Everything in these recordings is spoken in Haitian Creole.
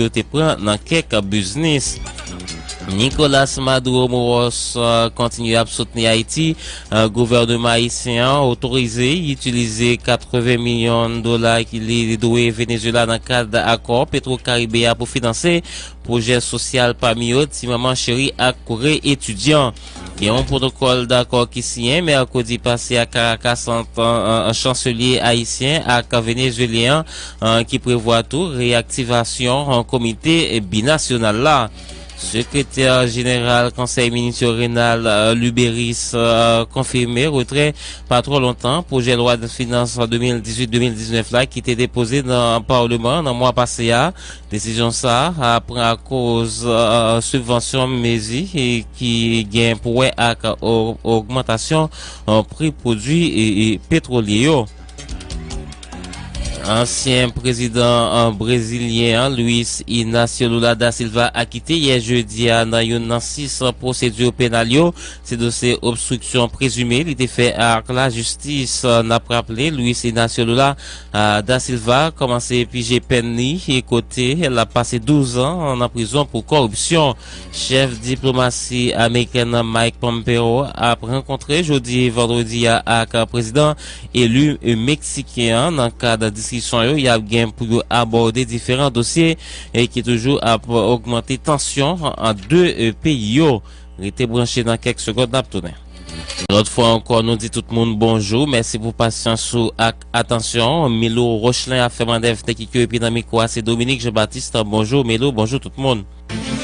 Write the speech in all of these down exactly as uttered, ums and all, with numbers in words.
yo te pran nan kèk biznis. Nicolas Maduro Moros, euh, kontinye ap soutni Ayiti. Euh, gouvènman ayisyen an otorize itilize katreven milyon dola ki li dwe Venezuela nan kad akò Petro Caribe a pou finanse pwojè sosyal, pami yo Ti Manman Cheri ak Koure Etidyan. Gen yon pwotokòl dakò ki siyen mèkredi pase a Caracas ant, euh, euh, chanselye ayisyen ak venezuelyen an, euh, ki prevwa tou reyaktivasyon, euh, komite binasyonal la. Sekretè jeneral Konsèy Minis yo Renald, euh, Luberice, euh, konfime retrè pa twò lontan pwojè lwa de finans de mil dizuit de mil diznèf la ki te depoze nan Palman an nan mwa pase a. Desizyon sa a pran akoz, euh, sibvansyon mezi ki gen pou wè ak o-, ogmantasyon, euh, pri pwodui e, e petwolye yo. Ansyen prezidan, euh, brezilyen an, Luiz Inácio Lula da Silva, akite yè jedi a nan youn nan sis pwosedi penal yo. Se dosye obstriksyon prezime li te fè ak lajistis. N ap raple, Luiz Inácio Lula, euh, da Silva kòmanse pije pèn li, e kote l ap pase douz an nan prizon pou kòripsyon. Chèf diplomasi amerikèn nan, Mike Pompeo, ap rankontre jodi vandredi a ak prezidan eli meksiken an. Nan kad diskisyon yo, y ap gen pou yo abòde diferan dosye, e ki toujou ap ogmante tansyon ant de, e, peyi yo. Rete branche, nan kèk segond n ap tounen. Lòt fwa ankò, nou di tout moun bonjou. Mèsi pou pasyans ou ak atansyon. Milo Rochlen ap fè mannèv teknik yo, epi nan mikwo a se Dominique Jean-Baptiste. Bonjou Milo, bonjou tout moun.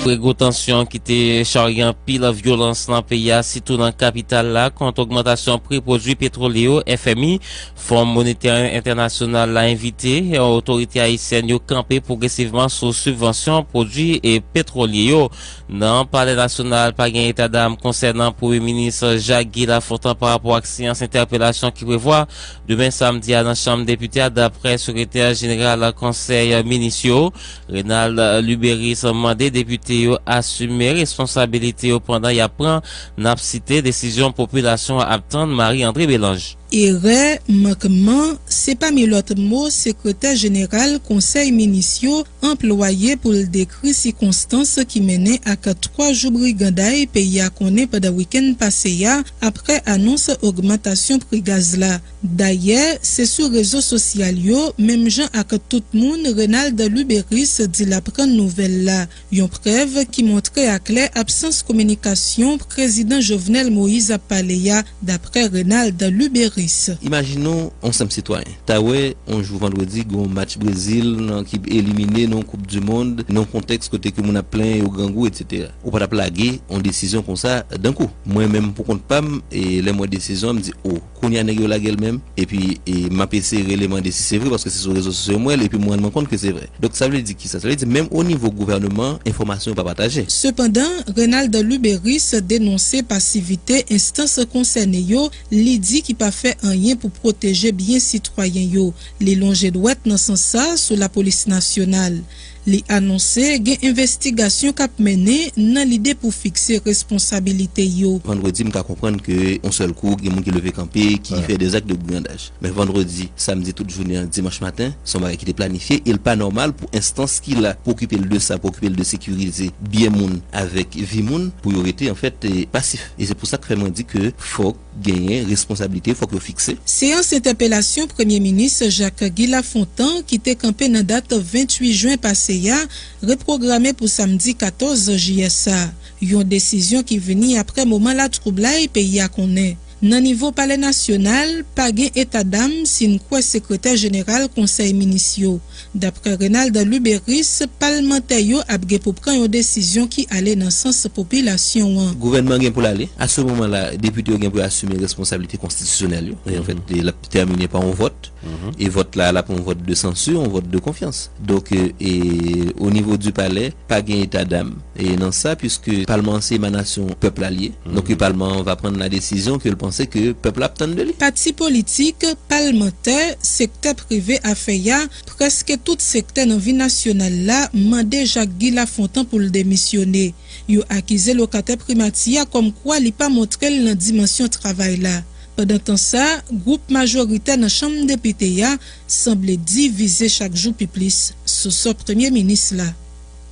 Apre gwo tansyon ki te charye anpil vyolans nan peyi a, sitou nan kapital la, kont ogmantasyon pri pwodui petwolye yo, F M I, Fon Monetè Entènasyonal la envite otorite ayisyèn yo kanpe pwogresivman sou sibvansyon pwodui e petwolye yo. Nan Palè Nasyonal, pa gen etadam konsènan Premye Minis Jacques Guy Lafontant parapò ak seyans entèpelasyon ki prevwa demen samdi a nan Chanm Depite a, daprè Sekretè Jeneral Konsèy Minis yo, Renald Luberice, mande depite yo asime responsabilite yo pandan y ap pran, n ap site, desizyon popilasyon an ap tann, Marie André Belange. Erè, mankman, se pami lòt mo Sekretè Jeneral Konsèy Minis yo anplwaye pou l dekri sikonstans ki mennen ak twa jou briganday peyi a konnen pandan wikenn pase a, apre anons ogmantasyon pri gaz la. Dayè, se sou rezo sosyal yo, menm jan ak tout moun, Renald Luberice di l aprann nouvèl la. Yon prèv ki montre aklè absans kominikasyon Prezidan Jovenel Moïse ap pale a, daprè Renald Luberice. Imajine w, yon senp sitwayen ta wè yon jou vandredi gen yon match Brezil nan ki elimine nan yon Koup di Mond, nan yon kontèks kote ke moun ap plenyen, yo grangou, etsetera. Ou pa t ap lage yon desizyon konsa dankou. Mwen menm, pou kont pa m, e lè m wè desizyon an, m di, o, kounye a nèg yo lage l menm, epi, e, m ap eseye rele mande si se vre, paske se sou rezo sosyo yo m wè l, epi m rann mwen kont ke se vre. Donk, sa vle di kisa? Sa vle di, menm o nivo gouvèneman, enfòmasyon yo pa pataje. Sepandan, Renald Luberice denonse pasivite enstans konsène yo, li di ki pa fè anyen pou pwoteje byen sitwayen yo. Li lonje dwèt nan sans sa sou Lapolis Nasyonal. Li anonse gen envestigasyon k ap mennen nan lide pou fikse responsabilite yo. Vandredi, m ka konprann ke yon sèl kou, gen moun ki leve kanpe, ki fè de zak de brigandaj. Men vandredi, samdi, tout jounen an, dimanch maten, se yon bagay ki te planifye, e l pa nòmal pou enstans ki la pou okipe l de sa, pou okipe l de sekirize byen moun avèk vi moun, pou yo rete, anfèt, e, pasif. E se pou sa k fè mwen di ke fòk genyen responsablite, fòk yo fikse. Seyans entèpelasyon Premye Minis Jacques Guy Lafontant, ki te kanpe nan dat venntuit jen pase a, repwograme pou samdi katòz jiyè sa. Yon desizyon ki vini apre moman latwoublay peyi a konnen. Nan nivo Palè Nasyonal, pa gen etadam si n kwè Sekretè Jeneral Konsèy Minis yo. Daprè Renald Luberice, palmantè yo ap gen pou pran yon desizyon ki ale nan sans popilasyon an. Gouvènman gen pou l ale. A se moman la, depite yo gen pou yo asime responsabilite konstitisyonèl yo. E, anfèt, e, l ap tèmine pa yon vòt. E vòt la, l ap yon vòt de sansi, yon vòt de konfyans. Donk, e, e, o nivo di palè, pa gen etadam. E nan sa, piske palman an se emanasyon pèp la l ye. Donk, palman an va pran la desizyon ke l panse ke pèp la ap tann de li. Pati politik, palmantè, sektè prive afè a, prèske tout sektè nan vi nasyonal la mande Jacques Guy Lafontant pou l demisyone. Yo akize lokatè primati a kòmkwa li pa montre l nan dimansyon travay la. Pandan tan sa, gwoup majoritè nan Chanm Depite a sanble divize chak jou pi plis sou sò Premye Minis la.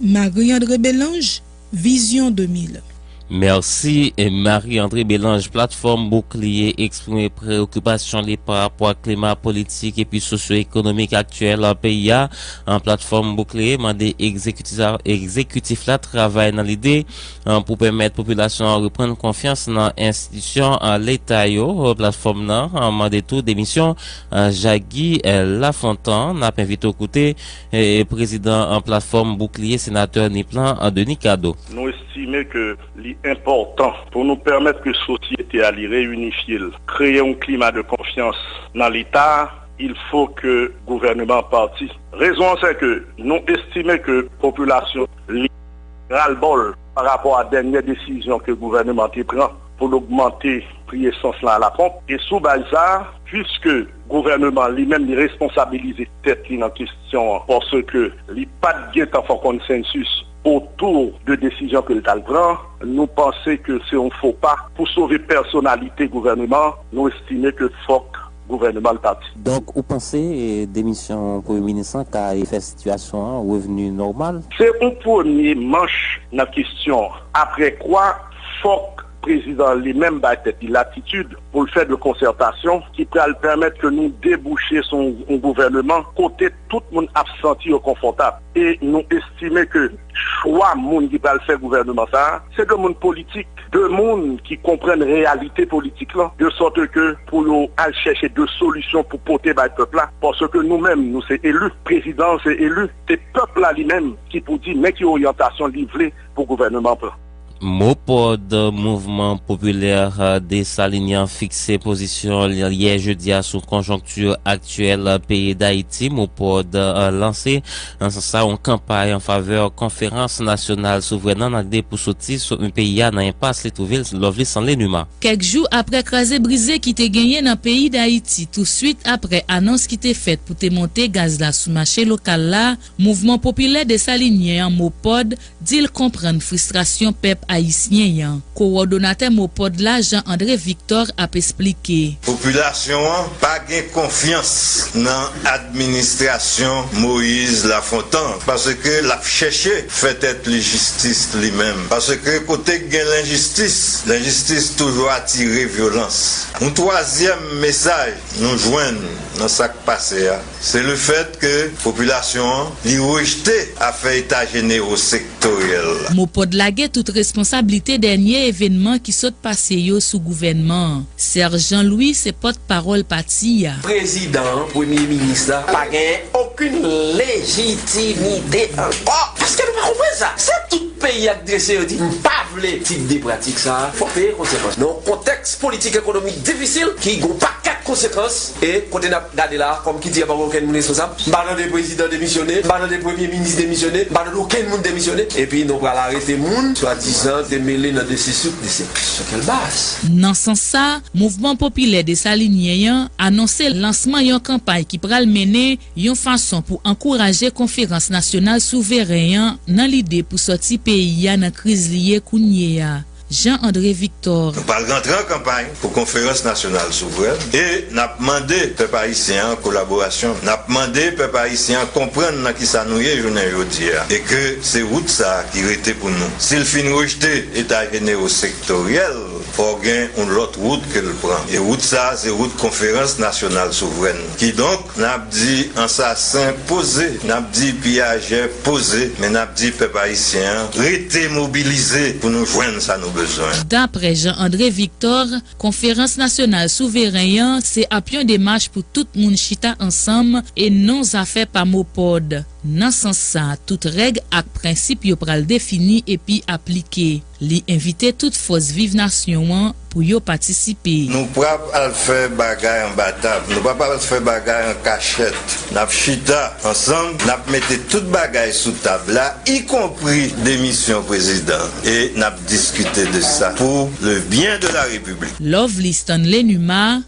Marie André Belange, Vizyon de mil. Mèsi, Marie André Belange. Platfòm Boukliye eksprime preyokipasyon li pa rapò ak klima politik epi sosyo-ekonomik aktyèl peyi a. Platfòm Boukliye mande egzekitif la travay nan lide pou pèmèt popilasyon an reprann konfyans nan enstitisyon Leta yo. Platfòm nan mande tou demisyon Jacques Guy Lafontant. N ap envite w koute Prezidan Platfòm Boukliye, Senatè Nip lan, Denis Cadeau. Nou estime ke li enpòtan pou nou pèmèt ke sosyete a li reyinifye l, kreye yon klima de konfyans nan Leta, il faut que gouvèneman pati. Rezon an se ke nou estime ke popilasyon li ralbòl pa rapò a dènyè desizyon ke gouvèneman te pran pou l ogmante pri esans lan a la pomp. E sou baz sa a, piske gouvèneman li menm li responsabilize tèt li nan kesyon an, paske li pa t gentan fè yon konsensis otou de desizyon ke l t al pran, nou panse ke se yon fo pa pou sove pèsonalite gouvèneman an, nou estime ke fòk gouvèneman l pati. Donk, ou panse demisyon Premye Minis lan ka fè sitiyasyon an revni nòmal? Se yon premye manch nan kesyon an. Apre kwa, fòk prezidan an li menm bay tèt li latitid pou l fè de konsètasyon ki pral pèmèt ke nou debouche sou yon gouvèneman kote tout moun ap santi yo konfòtab. E nou estime ke chwa moun ki pral fè gouvèneman sa a, se de moun politik, de moun ki konprann reyalite politik lan, de sòt ke pou yo al chèche de solisyon pou pote bay pèp la, paske nou menm, nou se eli, prezidan an se eli, se pèp la li menm ki pou di men ki oryantasyon li vle pou gouvèneman an pran. MOPOD, Mouvman Popilè Desalinyen an, fikse pozisyon l yè jedi a sou konjonkti aktyèl peyi Dayiti. MOPOD lanse nan sans sa yon kanpay an favè konferans nasyonal souvrèn nan, nan lide pou soti peyi a nan enpas li twouve l. Lovely Sanlenuma. Kèk jou apre kraze brize ki te genyen nan peyi Dayiti, touswit apre anons ki te fèt pou te monte gaz la sou mache lokal la, Mouvman Popilè Desalinyen an, MOPOD, di l konprann fristrasyon pèp ayisyen an. Kowòdonatè MOPOD la, Jean André Victor, ap esplike. Popilasyon an pa gen konfyans nan administrasyon Moïse Lafontant, paske l ap chèche fè tèt li jistis li menm. Paske kote k gen lenjistis, lenjistis toujou atire vyolans. Yon twazyèm mesaj nou jwenn nan sa k pase a, se lefèt ke popilasyon an li rejte afè eta jenewo sektoryèl la. MOPOD lage tout responsablite dènye evènman ki sot pase yo sou gouvènman an. Serge Jean Louis se pòtpawòl pati a. Prezidan an, premye minis la, pa genyen okenn lejitimite ankò. Paske nou pa konprann sa. Se tout peyi a k drese yo di, m pa vle tip de pratik sa a, fòk peye konsekans. Nan yon kontèks politik ekonomik difisil ki gon pakèt konsekans e kote n ap gade la a, kòm ki di a pa gen okenn moun responsab. M pa tande prezidan demisyone, m pa tande premye minis demisyone, m pa tande okenn moun demisyone. Epi nou pral arete moun swadizan te mele nan de se souk, de se. Sur quelle base? Nan sans sa, Mouvman Popilè Desalinyen an anonse lansman yon kanpay ki pral mennen yon fason pou ankouraje Konferans Nasyonal Souveren an nan lide pou sòti peyi a nan kriz li ye kounye a. Jean André Victor. Nou pral rantre an kanpay pou Konferans Nasyonal Souvrèn e n ap mande pèp ayisyen an kolaborasyon, n ap mande pèp ayisyen an konprann nan kisa nou ye jounen jodi a e ke se wout sa a ki rete pou nou. Si l fin rejte eta jenewo sektoryèl, fò gen yon lòt wout ke l pran. E wout sa a, se wout Konferans Nasyonal Souvrèn. Kidonk, n ap di ansasen poze, n ap di piyajè poze, men n ap di pèp ayisyen an rete mobilize pou nou jwenn sa nou bezwen. Daprè Jean André Victor, Konferans Nasyonal Souveren an se ap yon demach pou tout moun chita ansanm e non zafè pa MOPOD. Nan sans sa, tout règ ak prensip yo pral defini epi aplike. Li envite tout fòs viv nasyon an pou yo patisipe. Nou p ap al fè bagay anba tab, nou p ap al fè bagay an kachèt. N ap chita ansanm, n ap mete tout bagay sou tab la, ikonpri demisyon prezidan, e n ap diskite de sa pou le byen de la repiblik. Lovely Stanley Numa,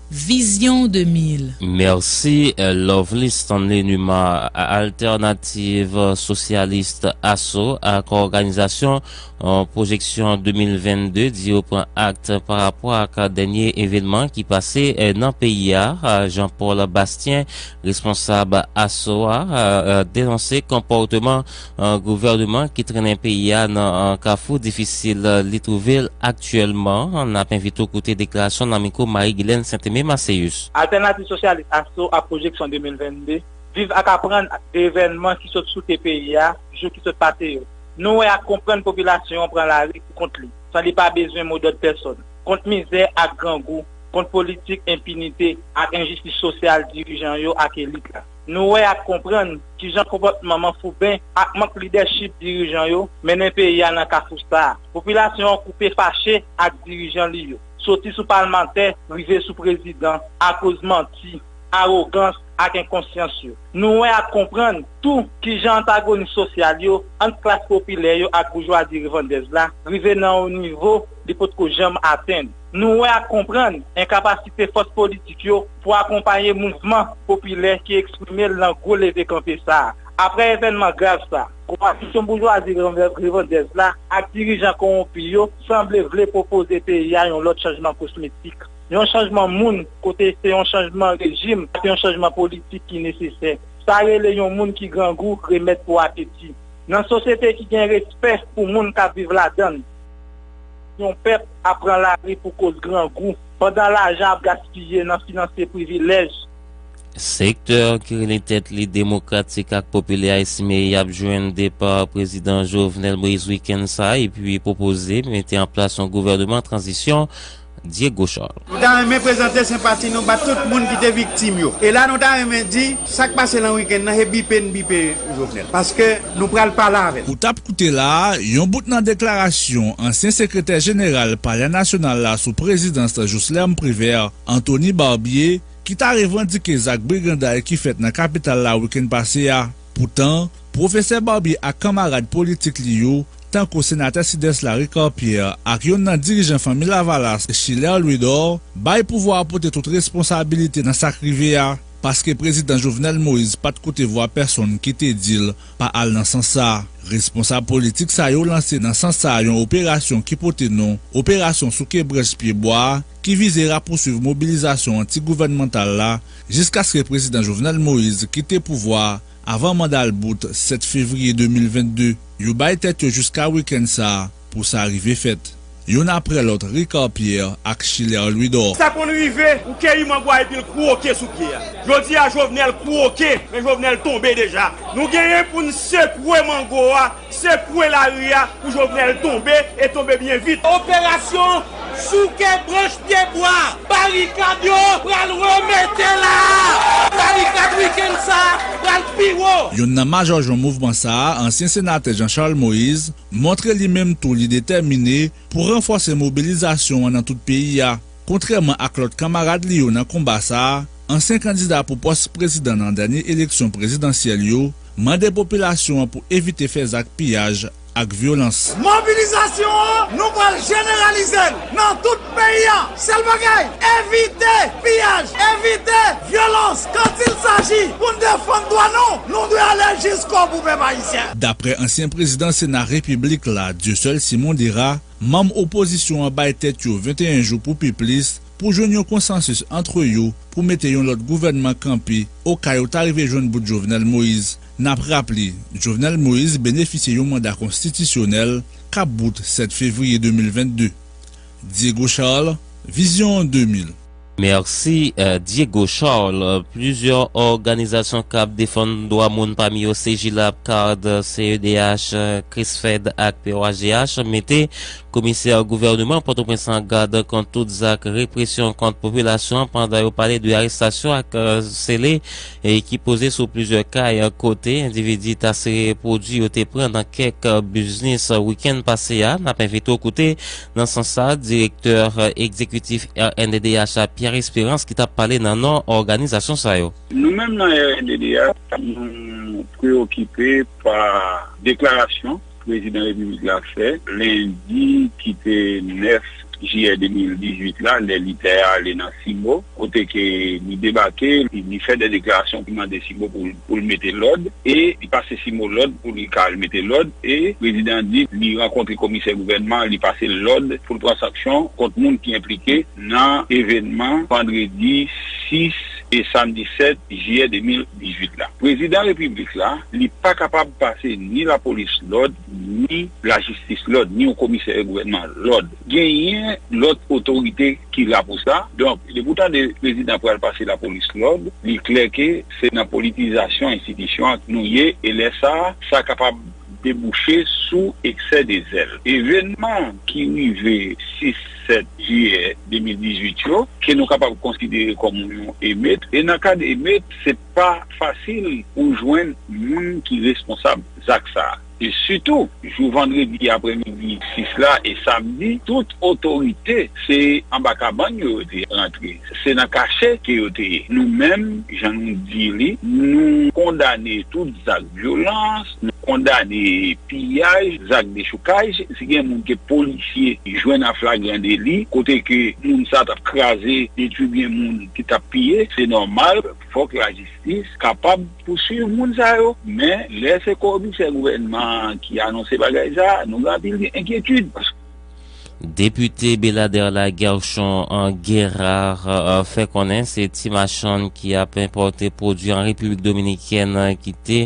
Vizyon de mil. Mèsi, eh, Lovely Stanley Numa. Altènativ Sosyalis, aso, ak òganizasyon, eh, Pwojeksyon de mil vennde di yo pran akte pa rapò ak dènye evènman ki pase, eh, nan peyi a. Eh, Jean Paul Bastien, responsab aso a, eh, eh, denonse konpòteman, eh, gouvènman ki trennen peyi a nan, eh, kafou difisil, eh, li twouve l aktyèlman. N ap envite w koute deklarasyon nan mikwo Marie Guilaine Saint-Aimé Masseyus. Altènativ Sosyalis, aso, ak Pwojeksyon de mil vennde viv ak aprann de evènman ki sot soute peyi a jou ki sot pase yo. Nou wè ak konprann popilasyon an pran lari pou kont li, san li pa bezwen modòd pèsòn, kont mizè ak grangou, kont politik enpinite ak enjistis sosyal dirijan yo ak elit la. Nou wè ak konprann kijan konpòtman manfouben ak mank lidèchip dirijan yo mennen peyi a nan kafou sa a. Popilasyon an koupe fache ak dirijan li yo, soti sou palmantè rive sou prezidan, akoz manti, awogans ak enkonsyans yo. Nou wè ak konprann tou kijan antagonis sosyal yo ant klas popilè yo ak boujwazi revandèz la rive nan yon nivo li potko janm atenn. Nou wè ak konprann enkapasite fòs politik yo pou akonpaye mouvman popilè ki eksprime l nan gwo leve kanpe sa a. Apre evènman grav sa, koalisyon boujwazi revandèz la ak dirijan kowonpi yo sanble vle pwopoze peyi a yon lòt chanjman kosmetik. Yon chanjman moun kote se yon chanjman rejim ak yon chanjman politik ki nesesè. Sa rele yon moun ki grangou remèd pou apeti. Nan sosyete ki gen respè pou moun k ap viv ladan l, yon pèp ap pran lari pou koz grangou, pandan lajan ap gaspiye nan finanse privilèj. Sektè ki rele tèt li Demokratik ak Popilè a estime y ap jwenn depa Prezidan Jovenel Moïse wikenn sa a epi pwopoze mete an plas yon gouvèneman tranzisyon. Diego Charles. Nou ta renmen prezante senpati nou ba tout moun ki te viktim yo. E la nou ta renmen di, sa k pase nan wikenn nan, se bipe n bipe Jovenel. Paske nou pral pale avè l. Ou t ap koute la a, yon bout nan deklarasyon ansyen sekretè jeneral Palè Nasyonal la sou prezidans Jocelerme Privert, Anthony Barbier, ki ta revandike zak briganday ki fèt nan kapital la wikenn pase a. Poutan, pwofesè Barbier ak kanmarad politik li yo, tankou senatè Sidès la Ricard Pierre ak youn nan dirijan Fanmi Lavalas, Schiller Louidor, bay pouvwa a pote tout responsabilite nan sa k rive a, paske Prezidan Jovenel Moïse pa t koute vwa pèsonn ki te di l pa al nan sans sa a. Responsab politik sa yo lanse nan sans sa a yon operasyon ki pote non Operasyon Souke Branch Pye Bwa a, ki vize rapousuiv mobilizasyon anti-gouvènmantal la, jiskaske Prezidan Jovenel Moïse kite pouvwa a avan manda l bout sèt fevriye de mil vennde. Yo bay tèt yo jiska wikenn sa a pou sa rive fèt. Youn apre lòt, Ricard Pierre ak Schiller Louidor. Sa konn rive, ou keyi mango a epi l kwoke sou pye a. Jodi a, Jovenel kwoke, men Jovenel tonbe deja. Nou genyen pou n sekwe mango a, sekwe lari a, pou Jovenel tonbe, e tonbe byen vit. Operasyon Souke Branch Pye Bwa, barikad yo pral remete la. Barikad wikenn sa a pral pi wo. Youn nan majò jwen mouvman sa a, ansyen senatè Jean Charles Moïse, montre li menm tou li detèmine pou ranfòse mobilizasyon an nan tout peyi a. Kontrèman ak lòt kanmarad li yo nan konba sa a, ansyen kandida pou pòs prezidan nan dènye eleksyon prezidansyèl yo mande popilasyon an pou evite fè zak piyaj ak vyolans. Mobilizasyon an, nou pral jeneralize l nan tout peyi a. Sèl bagay, evite piyaj, evite vyolans. Quand il s'agit pou n defann dwa nou, nou dwe ale jiskobou, pèp ayisyen. Daprè ansyen prezidan Sena Repiblik la, Dieuseul Simon Dera, manm opozisyon an bay tèt yo venteyen jou pou pi plis pou jwenn yon konsansis antre yo pou mete yon lòt gouvènman kanpe oka yo ta rive jwenn bout Jovenel Moïse. N ap raple, Jovenel Moïse benefisye yon manda konstitisyonèl k ap bout sèt fevriye de mil vennde. Diego Charles, Vizyon de mil. Mèsi, eh, Diego Charles. Plizyè òganizasyon k ap defann dwa moun, pami yo CJLAP, CARD, CEDH, CRISFED ak P O A G H, mete komisè gouvèneman Pòtoprens an gad kont tout zak represyon kont popilasyon an, pandan yo pale de arestasyon ak, eh, sele, eh, ki poze sou plizyè kay, eh, kote endividi ta sere pwodui yo te pran nan kèk, eh, biznis, eh, wikenn pase a. N ap envite w koute, nan sans sa, direktè, eh, egzekitif R N D D H la, Pierre Espérance, ki t ap pale nan non òganizasyon sa yo. Nou menm nan R N D D H, nou preokipe pa deklarasyon prezidan repiblik la fè lendi ki te nèf jiyè de mil dizuit la, lè li te ale nan Simo, kote ke li debake, li, li fè de deklarasyon ki mande Simo pou, pou l mete lòd, e li pase Simo lòd pou li ka al mete lòd, e prezidan di li rankontre komisè gouvènman, li pase l lòd pou l pran sanksyon kont moun ki enplike nan evènman vandredi sis e samdi sèt jiyè de mil dizuit la. Prezidan repiblik la, li pa kapab pase ni lapolis lòd, ni lajistis lòd, ni yon komisè gouvènman lòd. Genyen lòt otorite ki la pou sa. Donk, depi w tande prezidan pral pase lapolis lòd, li klè ke se nan politizasyon enstitisyon an nou ye, e lè sa a, sa kapab debouche sou eksè de zèl. Evènman ki rive sis, sèt jiyè de mil dizuit yo, ke nou kapab konsidere kòm yon emet, e nan kad emet, se pa fasil pou jwenn moun ki responsab zak sa a. E sitou, jou vandredi aprèmidi sis la e samdi, tout otorite, se anba kabann yo, yo te rantre. Se nan kache ke yo te ye. Nou menm, jan nou di li, nou kondane tout zak vyolans, nou kondane piyaj, zak dechoukaj. Si gen moun ke polisye jwenn an flagran deli, kote ke moun sa t ap kraze, detwi byen moun ki t ap piye, se nòmal, fòk lajistis kapab pouswiv moun sa yo. Men, lè se komisè gouvènman an ki anonse bagay sa, nou gen anpil enkyetid. Depite Beladè la, Guerchon, eh, Guérard, eh, fè konnen se ti machann ki ap enpòte pwodui an Repiblik Dominikèn, eh, ki te,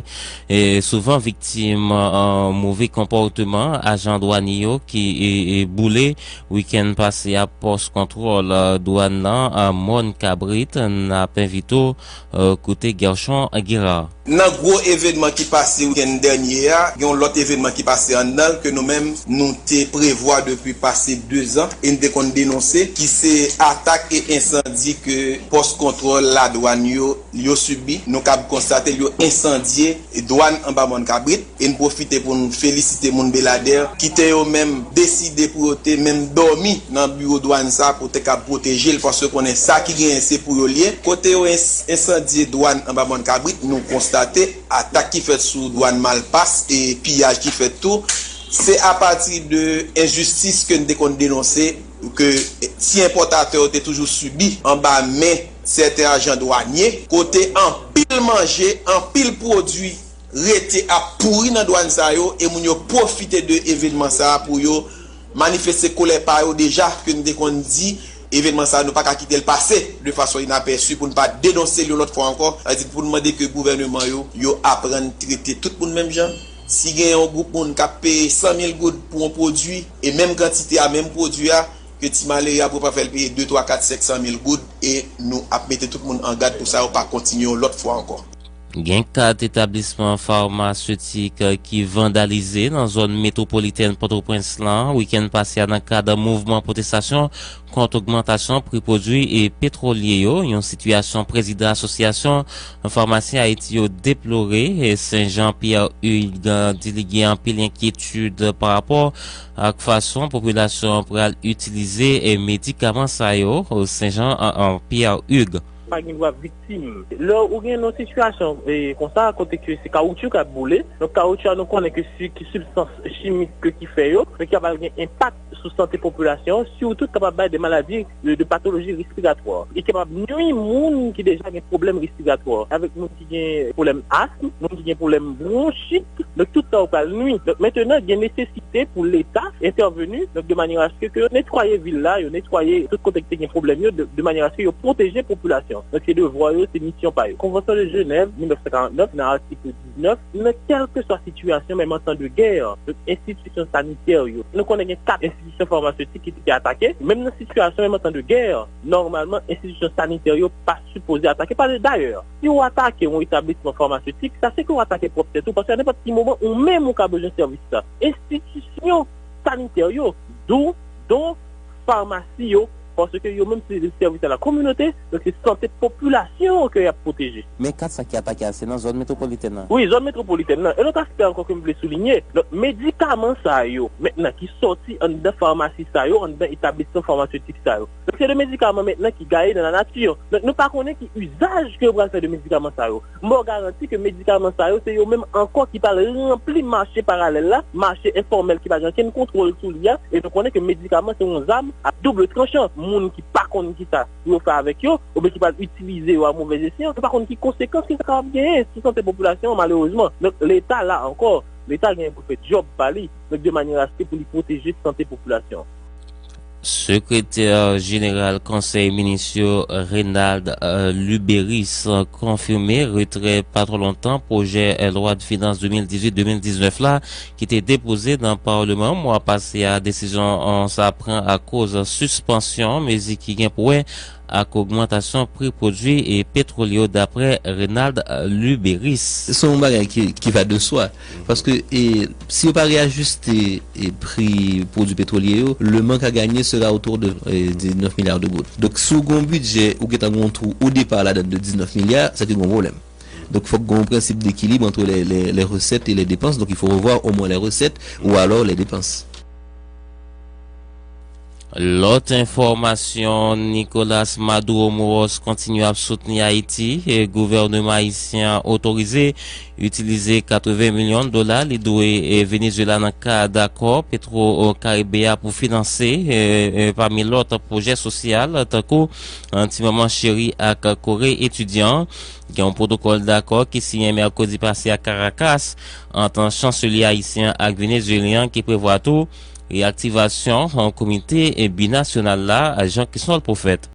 eh, souvan viktim, eh, move konpòtman ajan dwanye yo ki, eh, eh, boule wikenn pase a pòs kontwòl, eh, dwàn nan, eh, Mòn Kabrit. N ap envite w, eh, koute Guerchon Guérard. Nan gwo evènman ki pase wikenn dènye a, gen yon lòt evènman ki pase anndan l ke nou menm nou te prevwa depi pase dezan e n te konn denonse, ki se atak e ensandi ke pòs kontwòl ladwàn yo, yo sibi. Nou kab konstate l, yo ensandye dwàn anba Mòn Kabrit. E n pwofite pou n felisite moun Beladè ki te yo menm deside pou yo te menm dòmi nan biwo dwàn sa pou te kab pwoteje l, paske konnen sa ki genyen se pou yo l ye. Kote yo ens-, ensandye dwàn anba Mòn Kabrit, nou konstate atak ki fèt sou dwàn Malpas e piyaj ki fèt tou, se apati de enjistis ke n te konn denonse, ke ti enpòtatè yo te toujou sibi anba men sèten ajan dwanye, kote anpil manje, anpil pwodui rete ap pouri nan dwàn sa yo, e moun yo pwofite de evènman sa a pou yo manifeste kolè pa yo deja, ke n te konn di, evènman sa a, nou pa ka kite l pase de fason inapèsi pou n pa denonse l yon lòt fwa ankò, sa vle di pou n mande ke gouvèneman yo, yo aprann trete tout moun menm jan. Si gen yon gwoup moun k ap peye san mil goud pou yon pwodui, e menm kantite a, menm pwodui a, ke ti malere a pou pa fè l peye de, twa, kat, senk san mil goud, e nou ap mete tout moun an gad pou sa yo pa kontinye yon lòt fwa ankò. Gen kat etablisman famasetik ki vandalize nan zòn metwopolitèn Pòtoprens lan wikenn pase a nan kad mouvman pwotestasyon kont ogmantasyon pri pwodui e petwolye yo, yon sitiyasyon prezidan Asosyasyon Famasyen Ayiti yo deplore. E Senjan Pierre Hugues di li gen anpil enkyetid pa rapò ak fason popilasyon an pral itilize, e, medikaman sa yo. Senjan, an, an, Pierre Hugues. Pa gen dwa viktim. Lè ou gen yon sitiyasyon, e, konsa, kote ke se kawoutchou k ap boule, donk kawoutchou a nou konnen ke se ki sibstans chimik ke ki fè yo, donk ki kapab gen enpak sou sante popilasyon, sitou kapab bay de maladi, de, de patoloji respiratwa. Li kapab nui moun ki deja gen pwoblèm respiratwa, avèk moun ki gen pwoblèm asm, moun ki gen pwoblèm bwonchit, donk tout sa yo pral nui. Donk mentenan, gen nesesite pou Leta entèveni, donk de manyè aske ke yo netwaye vil la, yo netwaye tout kote ki te gen pwoblèm yo, de, de manyè aske yo pwoteje popilasyon. Donk se devwa yo, se misyon pa yo. Konvansyon de Jenèv mil nèf san karant nèf, nan atik diznèf, nan kèlkeswa sitiyasyon, menm an tan de gè, donk enstitisyon sanitè yo. Nou konnen gen kat enstitisyon famasetik ki, ki atake. Menm nan sitiyasyon, menm an tan de gè, nòmalman, enstitisyon sanitè yo pa sipoze atake. Pa, dayè, si w atake yon etablisman famasetik, sa se ke w atake pwòp tèt ou, paske a nenpòt ki moman, ou menm ou ka bezwen sèvis sa. Enstitisyon sanitè yo, dou, don, famasi yo, Paske yo menm se sèvis a la kominote, donk se sante popilasyon an ke y ap pwoteje. Men kat sa ki atake a, se nan zòn metwopolitèn nan? Wi, zòn metwopolitèn nan. E lòt aspè ankò ke m vle soulinye, donk medikaman sa yo, mentnan ki sòti anndan famasi sa yo, anndan etablisman famasetik sa yo. Donk se de medikaman mentnan ki gaye nan lanati. Donk nou pa konnen ki izaj ke yo pral fè de medikaman sa yo. M ba w garanti ke medikaman sa yo, se yo menm ankò ki pral ranpli mache paralèl la, mache enfòmèl ki pa gen okenn kontwòl sou li a. E nou konnen ke medikaman se yon zam a double tranchan. Moun ki pa konn kisa pou yo fè avèk yo, oubyen ki pral itilize yo a movèz esyan, yo pa konn ki konsekans ke sa kapab genyen sou sante popilasyon an, malerezman. Donk, Leta la ankò, Leta genyen pou l fè djòb pa li, donk de manyè aske pou li pwoteje sante popilasyon an. Sekretè jeneral Konsèy Minis yo, Renald, euh, Luberice, konfime retrè pa twò lontan pwojè, euh, lwa de finans de mil dizuit de mil diznèf la ki te depoze nan Palman mwa pase a. Desizyon, euh, sa pran akoz sispansyon mezi ki gen pou wè ak ogmantasyon pri pwodui e petwòl yo, daprè Renald, euh, Luberice. Se yon bagay ki, ki va de swa. Paske, e, si yo pa reyajiste, e, pri pwodui petwolye yo, le manque à gagner sera autour de, e, diznèf milya de goud. Donk, si w gen yon bidjè, ou gentan gen yon twou o depa ladan de diznèf milya, sa ki gen yon pwoblèm. Donk, fòk gen yon prensip dekilib entre les, les, les recettes et les dépenses. Donc, il faut revoir au moins les recettes ou alors les dépenses. Lòt enfòmasyon, Nicolas Maduro Moros kontinye ap soutni Ayiti. E gouvènman ayisyen an otorize itilize katreven milyon dola li dwe, e, Venezuela nan kad akò Petro Caribe a pou finanse, e, e, pami lòt pwojè sosyal, tankou, e, Ti Manman Cheri ak Kore Etidyan. Gen yon pwotokòl dakò ki siyen mèkredi pase a Caracas ant chanselye ayisyen ak venezuelyen ki prevwa tou reyaktivasyon, e, komite, e, binasyonal la, Jean Crisnol Prophète.